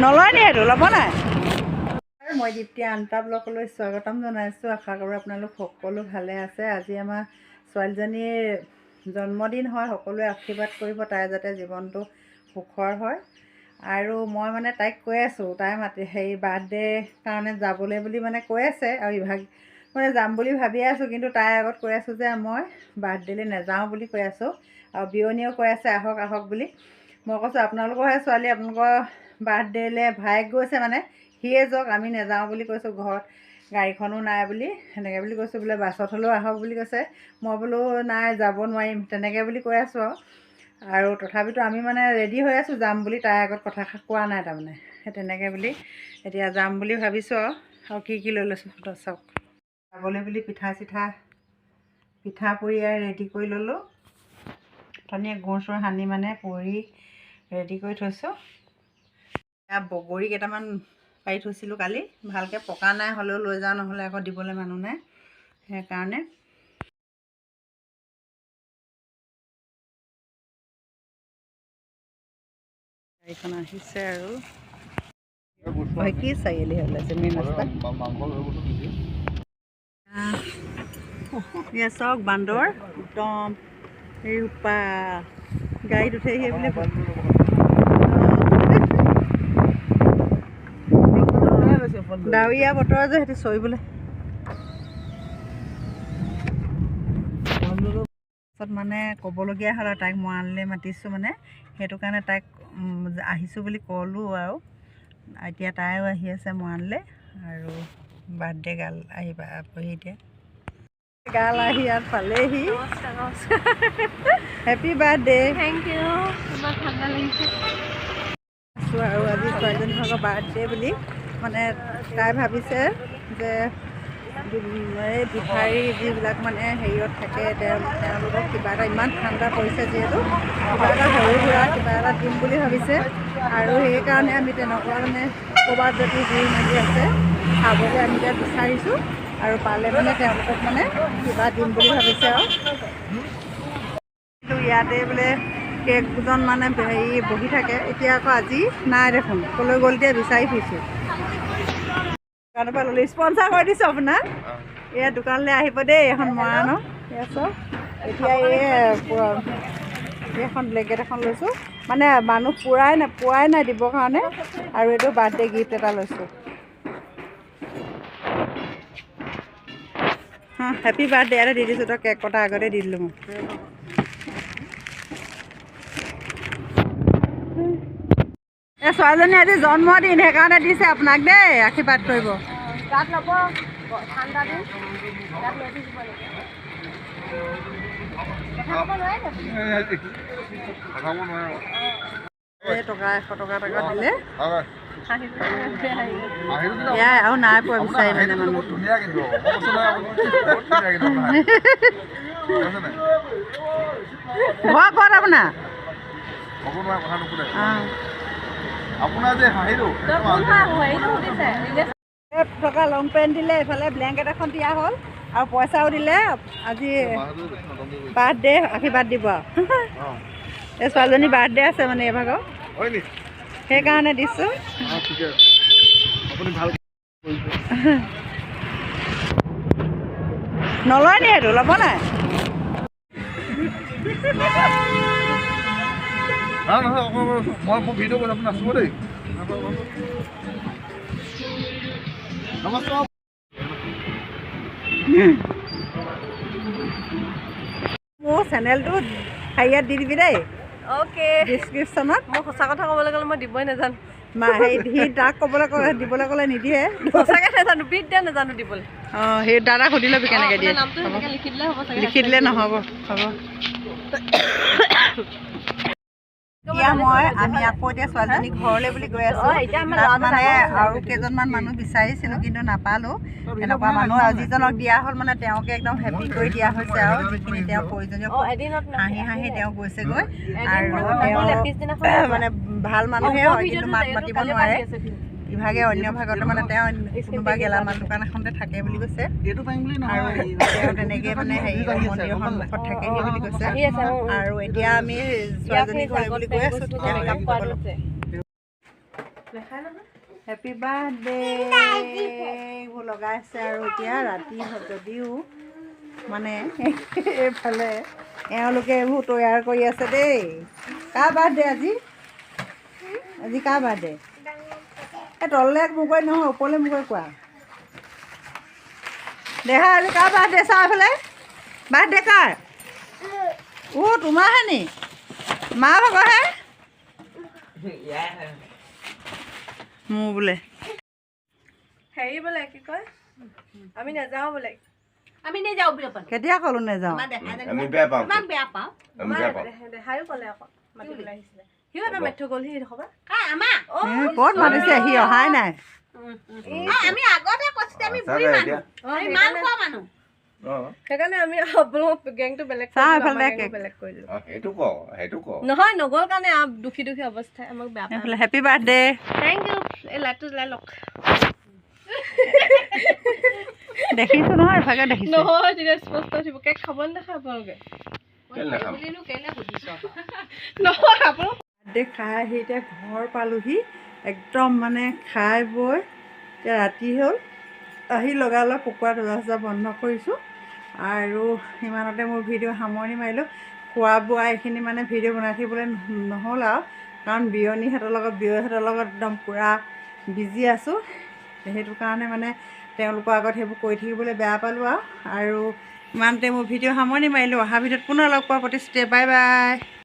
নলয় নি সেইটো ল'ব নাই। মই দীপ্তি আনটা ব্লগলৈ স্বাগতম জনাইছোঁ। আশা কৰোঁ আপোনালোক সকলো ভালে আছে। আজি আমাৰ ছোৱালীজনীৰ জন্মদিন হয়, সকলোৱে আশীৰ্বাদ কৰিব তাই যাতে জীৱনটো সুখৰ হয়। আৰু মই মানে তাইক কৈ আছোঁ, তাই মাতি হেৰি বাৰ্থডে কাৰণে যাবলৈ বুলি মানে কৈ আছে আৰু ইভাগ মানে যাম বুলি ভাবিয়ে আছোঁ, কিন্তু তাইৰ আগত কৈ আছোঁ যে মই বাৰ্থডেলৈ নাযাওঁ বুলি কৈ আছোঁ। আৰু বিয়নীয়েও কৈ আছে আহক আহক বুলি। মই কৈছোঁ আপোনালোকৰহে ছোৱালী, আপোনালোকৰ বাৰ্থডেলৈ ভায়েক গৈছে মানে সিয়ে যাওক, আমি নাযাওঁ বুলি কৈছোঁ। ঘৰত গাড়ীখনো নাই বুলি সেনেকৈ বুলি কৈছোঁ। বোলে বাছত হ'লেও আহক বুলি কৈছে। মই বোলো নাই যাব নোৱাৰিম তেনেকৈ বুলি কৈ আছোঁ। আৰু তথাপিতো আমি মানে ৰেডি হৈ আছোঁ যাম বুলি, তাইৰ আগত কথা কোৱা নাই তাৰমানে, সেই তেনেকৈ বুলি এতিয়া যাম বুলি ভাবিছোঁ। আৰু আৰু কি কি লৈ লৈছোঁ চাওক। যাবলৈ বুলি পিঠা চিঠা পিঠা পুৰি আৰু ৰেডি কৰি ল'লোঁ। ধুনীয়া গুৰ চুৰ সানি মানে পুৰি ৰেডি কৰি থৈছোঁ। বগৰী কেইটামান পাৰি থৈছিলোঁ কালি, ভালকৈ পকা নাই, হ'লেও লৈ যাওঁ, নহ'লে আকৌ দিবলৈ মানুহ নাই, সেইকাৰণে। গাড়ীখন আহিছে আৰু কি চাৰিআলি ওলাইছে মেইন ৰাস্তা। চাওক বান্দৰ একদম এই সোপা গাড়ীত উঠেহি বোলে। ডাৱৰীয়া বতৰ যে সেইটো চৰিবলৈ মানে ক'বলগীয়া হ'ল আৰু তাইক মৰাণলৈ মাতিছোঁ মানে, সেইটো কাৰণে তাইক আহিছোঁ বুলি ক'লোঁ। আৰু এতিয়া তাইও আহি আছে মৰাণলৈ আৰু বাৰ্থডে গাৰ্ল আহিবা এতিয়া। গাৰ্ল আহি ইয়াত পালেহি। Happy birthday. Thank you. ইমান ঠাণ্ডা লাগিছে। আৰু আজি ছোৱালীজনী ভাগৰ বাৰ্থডে বুলি মানে তাই ভাবিছে যে এই ভিখাৰী যিবিলাক মানে হেৰিয়ত থাকে তেওঁলোকক কিবা এটা, ইমান ঠাণ্ডা পৰিছে যিহেতু, কিবা এটা সৰু সুৰা কিবা এটা দিম বুলি ভাবিছে। আৰু সেইকাৰণে আমি তেনেকুৱা মানে ক'ৰবাত যদি হেৰি মাগি আছে খাবলৈ আমি এতিয়া বিচাৰিছোঁ আৰু পালে মানে তেওঁলোকক মানে কিবা দিম বুলি ভাবিছে। আৰু কিন্তু ইয়াতে বোলে কেকজন মানে হেৰি বহি থাকে, এতিয়া আকৌ আজি নাই দেখোন, ক'লৈ গ'ল এতিয়া বিচাৰি ফুৰিছোঁ। দোকানৰ পৰা ল'লোঁ, স্পনচাৰ কৰি দিছোঁ আপোনাক। এয়া দোকানলৈ আহিব দেই, এখন মৰাণৰ। এয়া চাওক, এতিয়া এইখন ব্লেংকেট এখন লৈছোঁ, মানে মানুহ পোৱাই নাই দিবৰ কাৰণে। আৰু এইটো বাৰ্থডে গিফ্ট এটা লৈছোঁ। হেপী বাৰ্থডে এটা দি দিছোঁ, তই কেক কটা আগতে দি দিলোঁ মই। এই ছোৱালীজনী আজি জন্মদিন, সেইকাৰণে দিছে আপোনাক দেই, আশীৰ্বাদ কৰিব। এই টকা 100 টকা টকা দিলে এয়াই, আৰু নাই পোৱা বিচাৰি মানে মানুহ। ঘৰ ক'ত আপোনাৰ? টকা লং পেণ্ট দিলে, এইফালে ব্লেংকেট এখন দিয়া হ'ল আৰু পইচাও দিলে। আজি বাৰ্থডে আশীৰ্বাদ দিব আৰু। এই ছোৱালীজনী বাৰ্থডে আছে মানে এইভাগৰ, সেইকাৰণে দিছোঁ। নলয় নি সেইটো ল'ব নাই। মোৰ চেনেলটো হেৰিয়াত দি দিবি দেই, অ'কে, ডিছক্ৰিপশ্যনত। মই সঁচা কথা ক'বলৈ গ'লে মই দিবই নাজানো। সি তাক ক'বলৈ ক'লে দিবলৈ ক'লে নিদিয়ে, সঁচাকৈ নাজানো, বিদ্যা নাজানো দিবলৈ। অঁ, সেই দাদাক সুধি ল'বি কেনেকৈ দিয়ে। নামটো সেনেকৈ লিখি দিলে হ'ব চাগে। লিখি দিলে নহ'ব, হ'ব। এতিয়া আমি আকৌ এতিয়া ছোৱালীজনী ঘৰলৈ বুলি গৈ আছোঁ। তাত মানে আৰু কেইজনমান মানুহ বিচাৰিছিলোঁ কিন্তু নাপালোঁ তেনেকুৱা মানুহ। আৰু যিজনক দিয়া হ'ল মানে তেওঁকে একদম হেপী কৰি দিয়া হৈছে আৰু যিখিনি তেওঁ প্ৰয়োজনীয় হাঁহি হাঁহি তেওঁ গৈছেগৈ। আৰু তেওঁ মানে ভাল মানুহে হয়, কিন্তু মাত মাতিব নোৱাৰে। ইভাগে অন্য ভাগতে মানে তেওঁ কোনোবা গেলামাল দোকান এখনতে থাকে বুলি কৈছে। আৰু তেওঁ তেনেকৈ মানে হেৰি মন্দিৰৰ সন্মুখত থাকেহি বুলি কৈছে। আৰু এতিয়া আমি ছোৱালীজনী ঘৰলৈ বুলি গৈ আছোঁ। তেতিয়াহ'লে হেপী বাৰ্থডে এইবোৰ লগাইছে। আৰু এতিয়া ৰাতি যদিও মানে এইফালে এওঁলোকে এইবোৰ তৈয়াৰ কৰি আছে দেই। কাৰ বাৰ্থডে আজি? আজি কাৰ বাৰ্থডে? এই তললৈ মোগৈ নহয়, ওপৰলৈ মোগৈ কোৱা। দেহা, আজি কাৰ বাৰ্থডে? চাওঁ এইফালে, বাৰ্থডে কাৰ? অ' তোমাৰহে নি? মা ভাগৰহে? মোৰ বোলে হেৰি বোলে কি কয়, আমি নাযাওঁ বোলে। আমি নেযাওঁ বোলে। কেতিয়া ক'লো নেযাওঁ? আমি বেয়া পাওঁ। তোমাক বেয়া পাওঁ। আমি বেয়া পাওঁ। দেহায়ো ক'লে আকৌ, মাতিবলৈ আহিছিলে। সিও এবাৰ মাতি থৈ গ'ল সি দেখবা। আমাক ক'ত মাতিছে? সি অহাই নাই। আমি আগতে কৈছো, আমি বুঢ়ী মানুহ, আমি মাল খোৱা মানুহ। সেইকাৰণে আমি গেংটো বেলেগ বেলেগ কৰিলো। সেইটো ক, সেইটো ক। নহয়, নগ'ল কাৰণে দুখী দুখী অৱস্থাই আমাক বেয়া পায়। Happy birthday. Thank U. এই লাইটটো জ্বলাই লওক। দেখিছো নহয়, এভাগে দেখিছো। নহয়, তেতিয়া স্পষ্ট উঠিব। কেক খাব নেখায় আপোনালোকে? নহয়, আপোনালোক বাৰ্থডে খাই আহি এতিয়া ঘৰ পালোহি। একদম মানে খাই বৈ এতিয়া ৰাতি হ'ল। আহি লগালগ কুকুৰা দৰ্জা চজা বন্ধ কৰিছোঁ। আৰু ইমানতে মোৰ ভিডিঅ' সামৰণি মাৰিলোঁ। খোৱা বোৱা এইখিনি মানে ভিডিঅ' বনাই থাকিবলৈ নহ'ল আৰু, কাৰণ বিয়নীহঁতৰ লগত, বিয়ৈহঁতৰ লগত একদম পূৰা বিজি আছোঁ। সেইটো কাৰণে মানে তেওঁলোকৰ আগত সেইবোৰ কৰি থাকিবলৈ বেয়া পালোঁ আৰু। আৰু ইমানতে মোৰ ভিডিঅ' সামৰণি মাৰিলোঁ। অহা ভিডিঅ'ত পুনৰ লগ পোৱাৰ প্ৰতিশ্ৰুতি। Bye bye.